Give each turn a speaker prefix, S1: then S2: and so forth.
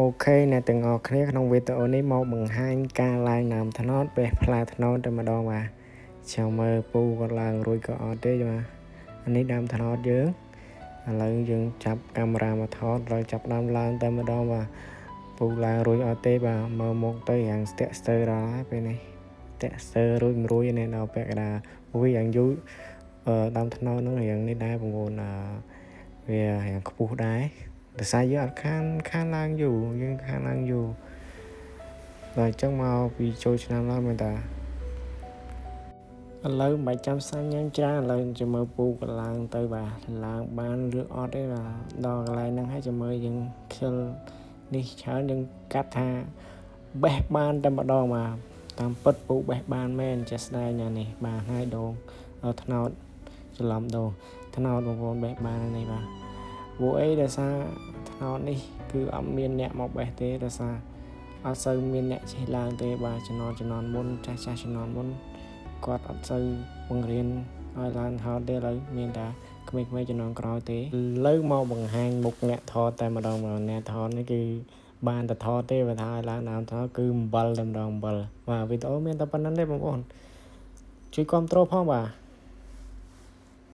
S1: OK អ្នកទាំងអស់គ្នាក្នុងវីដេអូនេះមកបង្ហាញការឡើងដើមត្នោតបេះផ្លែត្នោតតែម្ដងបាទចាំមើលពូគាត់ឡើងរួចក៏អត់ទេបាទអានេះដើមត្នោតយើងឥឡូវយើងចាប់កាមេរ៉ាមកថតដល់ចាប់ដើមឡើងតែម្ដងបាទពូឡើងរួចអត់ទេបាទមើលមុខទៅរាងស្ទាក់ស្ទើរដល់ហើយពេលនេះស្ទាក់ស្ទើររួចមិនរួចនេះដល់ពាក់កណ្ដាលវាយ៉ាងយូរដើមត្នោតហ្នឹងរាងនេះដែរបងប្អូនវារាងខ្ពស់ដែរដោយសារយើងអត់ខានខានឡើងយូរយើងខានឡើងយូរដល់អញ្ចឹងមកពីចូលឆ្នាំឡើងមែនតាឥឡូវមិនបាច់ចាំសាញ់ញ៉ាំច្រើនឥឡូវចាំមើលពូក៏ឡើងទៅបាទឡើងបានឬអត់ទេបាទដល់កន្លែងហ្នឹងហើយចាំមើលយើងខ្ជិលនេះច្រើនយើងកាត់ថាបេះបានតែម្ដងបាទតាមពិតពូបេះបានមែនចេះស្ដែងណានេះបាទហើយដងត្នោតច្រឡំដងត្នោតបងប្អូនបេះបាននេះបាទព្រោះអីដោយសារត្នោតនេះគឺអត់មានអ្នកមកបេះទេដោយសារអត់សូវមានអ្នកចេះឡើងទេបាទជំនាន់ជំនាន់មុនចាស់ចាស់ជំនាន់មុនគាត់អត់សូវបង្រៀនឲ្យឡើងថតទេឥឡូវមានតែក្មេងៗជំនាន់ក្រោយទេលើមកបង្ហាញមុខអ្នកថតតែម្ដងមកអ្នកថតនេះគឺបានតែថតទេបើថាឲ្យឡើងដើមថតគឺអំបិលតែម្ដងអំបិលបាទវីដេអូមានតែប៉ុណ្្នឹងទេបងប្អូនជួយគាំទ្រផងបាទ។